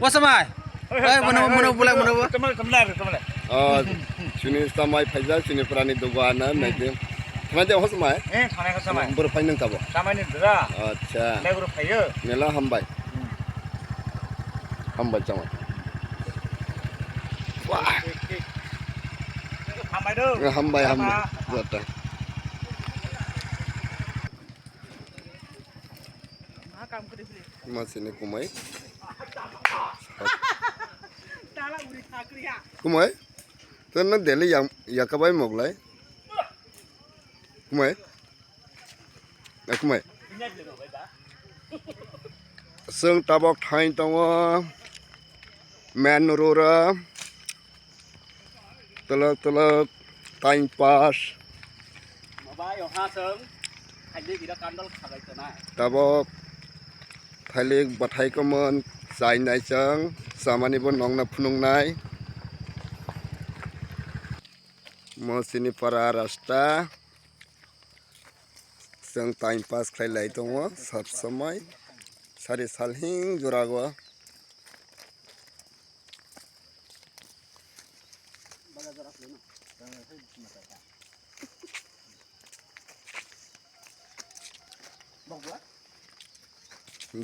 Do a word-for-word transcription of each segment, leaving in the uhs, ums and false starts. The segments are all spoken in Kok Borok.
Wasamai. Oi, mono, mono, bulai, mono, bo. Tamale, tamale, tamale. Oh, chini samai phaijak, chini purani dugo ana, naidi. Thanai de wasamai. Eh, thanai wasamai. Boro phai nang tabo. Samai ni dura. Acha. Lai boro phaio. Mela hambai. Hambai chamai. Wah. Hambai do. Hambai, hambai. Jata. Masini kumai. Kumai. Tena deli yang yakabai moglai. Kumai. Kumai. Seng tabok thain tongo. Men rura. Telok telok time pass. Mabai oha seng. Khaidi bira kandol khagai tona. Tabok thailik bathai komon chainai chang samani bo nongna phunuknai. Mosini para rasta. Chwng time pass khlai lai tongo sab samai sari salhing jorago.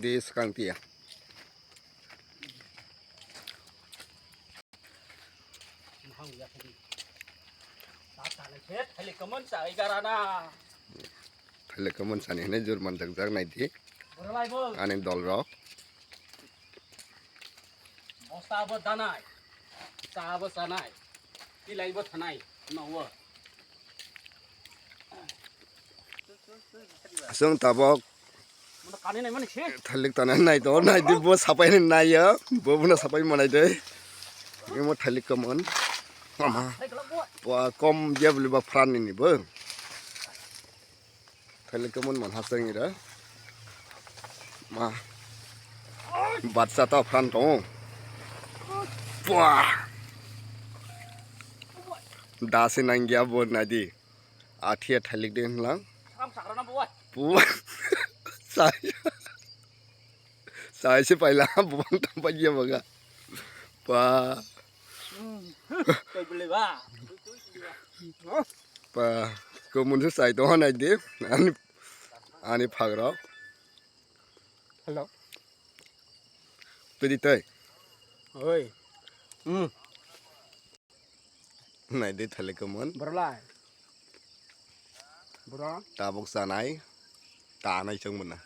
Di swkang tiya. Thailik komon sani hinwi jur manjakjak naidi ani dolrok. Bosta bo danai, cha bo chanai, tilai bo thanai, nowo. Chwng tabok thalik tana nai to, nai di bo sapai ni nai ya, bo bono sapai manai de. Imo thalik komon. Mama. Bo kom dia beli ba pran ni bo. Thalik komon man hasang ira. Ma. Batsa ta pran to. Wah. Dasi nang ya bo nai di. Athia thalik de hinlang. Sakram sakrana bo wai. Pu-, sai, sai se paila bubang tampai ya baga. Pa. Tei bele ba. Pa. Ko mun se sai to hanai de. Ani, ani phagrok. Hello. Twi di tei. Oi. Hmm. Nai di thalik komon. Borolai. Boro. Tabok chanai. Tanai chwng mona.